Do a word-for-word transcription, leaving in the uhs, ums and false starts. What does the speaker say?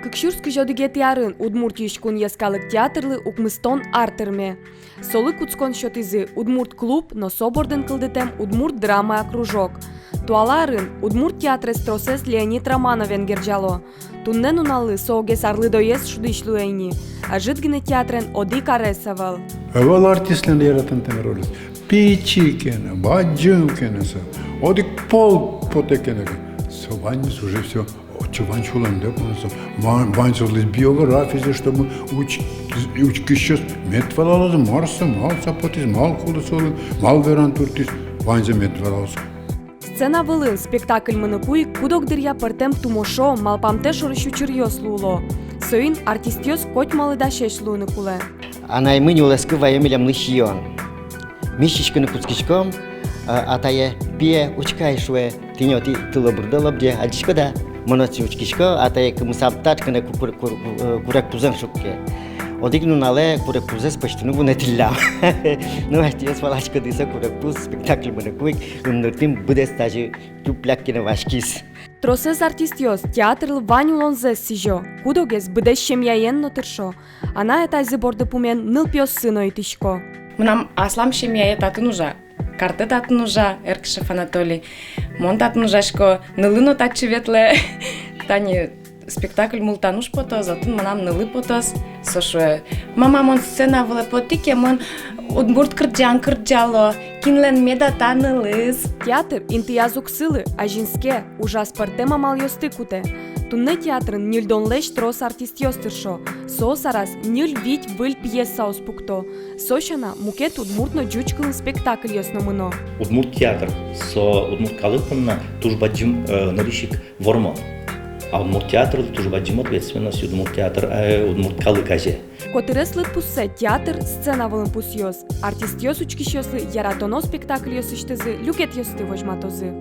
Кык сюрс кызь одӥгетӥ арын Удмуртиысь кун йӧскалык театрлы укмыстон ар тырме. Солы кутскон сётӥзы удмурт клуб но со бордын кылдытэм удмурт драмая кружок. Туала арын удмурт театрез тросэз Леонид Романовен герӟало. Туннэ нуналлы со огез арлыдоез шудӥсь луэ ини. Ӧжыт гинэ театрен одӥг арес ӧвӧл. Ӧвӧл артистлэн яратонтэм рольёс. Пичи ке но, бадӟым ке но со. Одӥг пол потэ ке но, со ваньмыз уже всё. Отчы вань сюлэмдэ поно со. Вань, вань солэсь биографизэ, чтобы уч-, учкисьёс мед валалозы, мар со, малы со потӥз, малы кулэ солы, малы вераны туртӥз, ваньзэ мед валалозы. Сцена вылын спектакль мыныку ик куд-ог дыръя пӧртэм тумошо, малпамтэ шорысь учыръёс луыло. Соин артистъёс котьмалы дасесь луыны кулэ. Анаймы нюлэскы вае милемлы сиён. Ми сиськыны кутскиськом, а, атае: «Пие, учкы ай, — шуэ, — тӥни отӥ тылобурдо лобӟе, адӟиськод-а?» Мон отчы учкисько, атае кымысам тачкыны ку-, кур-, кур-, э, курегпузэн шукке. Одӥг нуналэ курегпузэз пӧзьтыны вунэтӥллям. Ну, артистъёс валасько дыр, со курегпуз спектакль мыныку ик ымныртӥм быдэс тазьы тюпляк гинэ васькиз. Тросэз артистъёс театрлы вань улонзэс сӥзё, куд-огез быдэс семьяен но тыршо. Анай-атайзы борды пумен нылпиоссы но итӥсько. Мынам аслам семьяе татын ужа, картэ татын ужа, Эркышев Анатолий. Мон татын ужасько, нылы но татчы ветлэ. Тани спектакль «Мултан уж» потоз, отын мынам нылы потоз. Со шуэ: «Мама, мон сцена вылэ потӥ ке, мон удмурт кырӟан кырӟало, кинлэн меда та нылыз?» Театр интыяз уг сылы, азинске, ужаз пӧртэм амалъёсты кутэ. Туннэ театрын ньыльдонлэсь трос артистъёс тыршо. Соос араз ньыль-вить выль пьесаос пукто. Со сяна, мукет удмурт но ӟуч кылын спектакльёс но мыно. Удмурт театр — со удмурт калык понна туж бадӟым, э, нырысь ик вормон. А удмурт театрлы туж бадӟым ответственность удмурт театр, э, удмурт калык азе. Котырес лыдпуссэ театр сцена вылын пусъёз. Артистъёс учкисьёслы яратоно спектакльёсысьтызы люкетъёсты возьматозы.